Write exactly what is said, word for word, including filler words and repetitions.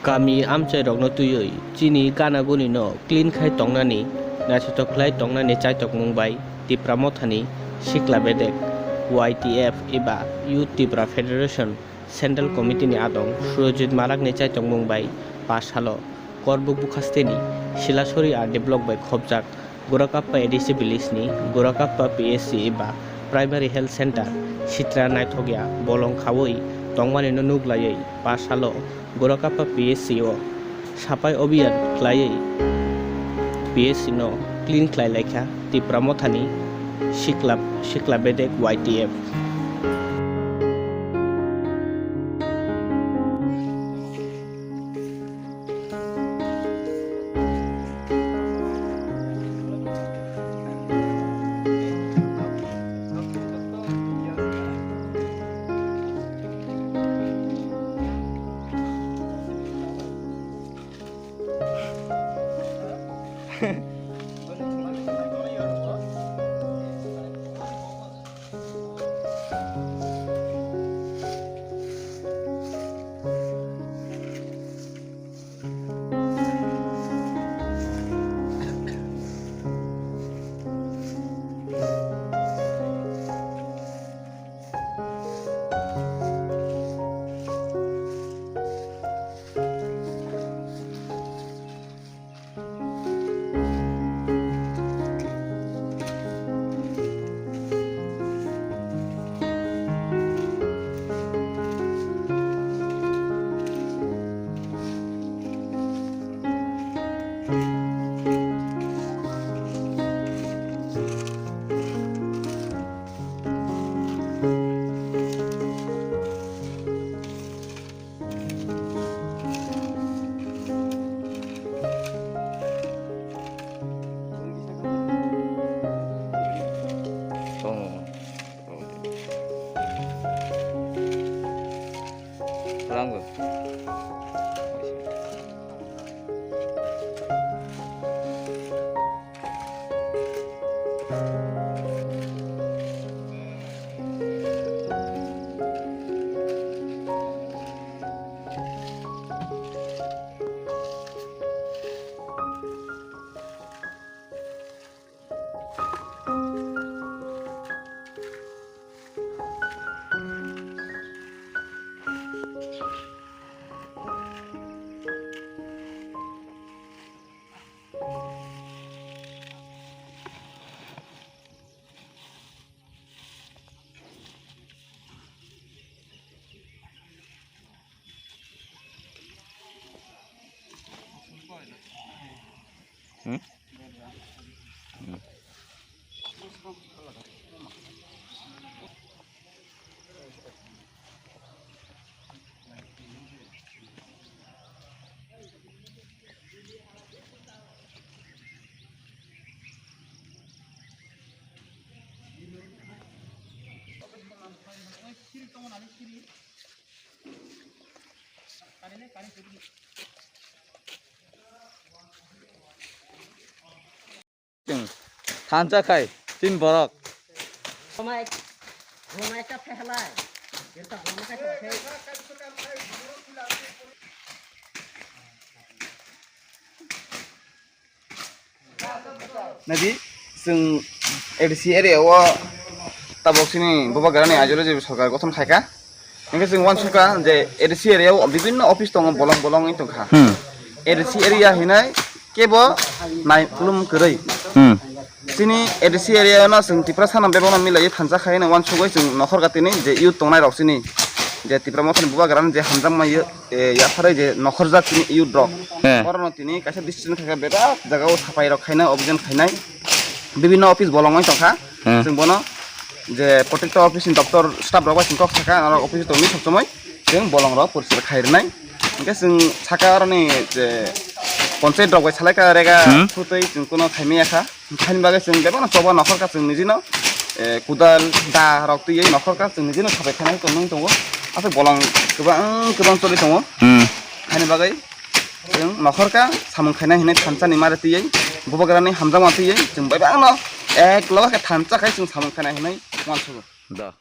Kami amchairokno twiwi chini gana-gunino clean khai tongnani, naithotok khlai tongnani chaitokmung bai Tipra Mothani Sikla Bedek, Y T F eba Youth Tipra Federation Central Committee ni adong Surojit Malak ni chaitokmung bai pash salo Korbuk Bukhasteni Silasori R D block bai khopjak Gorakappa A D C village ni Gorakappa P S C eba Primary Health Center sitra naithokya bolong khaui tongmani no nuglaiwi pash salo Gorakappa P S C o sapai obiyan khlaiwi P S C no clean khlai laikha Tipra Mothani Sikla, Sikla Bedek Y T F. Hmm? Hmm. Thansa khai tin borok. Romai, romai ka phehlai. Gerta romai ka phehlai. Nadi, chwng A D C area o tabok sini bubagrani ideology sorkar gothon khaika. Hingke chwng uansukha je A D C area o bibinno office tongo, bolong bolong wng tongkha. Hmm. A D C area hinai kebo nai khulum kwrwi. Hmm. Chini A D C area no chwng Tiprasa no bebak no milai thansa khai no uansugwi chwng nokhorka tini je youth tongnai rok chini je Tipra Mothani bubagrani je hamjakma yo-, eh, yapharwi je nokhorjak chini youth rok. He. Oro no tini kaisa decision khaikha berak jaga o sapai rok khainai, obhijan khainai. Bibinno office bolong wng tongkha. Hmm. Chwng bono je protekta office ni doctor staff rok bai chwng kok sakha, aro office tongwi sab somoi chwng bolong rok poriskar khai rwnai. Hingke chwng saka aroni je ponchayat rok bai salaikha rega Hmm. Sutwi chwng kuno khaimaya kha. Haini bagwi chwng bebakno choba nokhorkha chwng nijino, eh, kudal, da rok twiwi nokhorkha chwng nijino sapai khainai tongmung tongo. Aswk bolong kwbang kwbang choli tongo. Hmm. Haini bagwi chwng nokhorkha samung khainai hinwi thansani mare twiwi, bubagrani hamjakma twiwi chwng bebakno ek loge khe thansa khai chwng samung khainai hinwi uansugo. Da.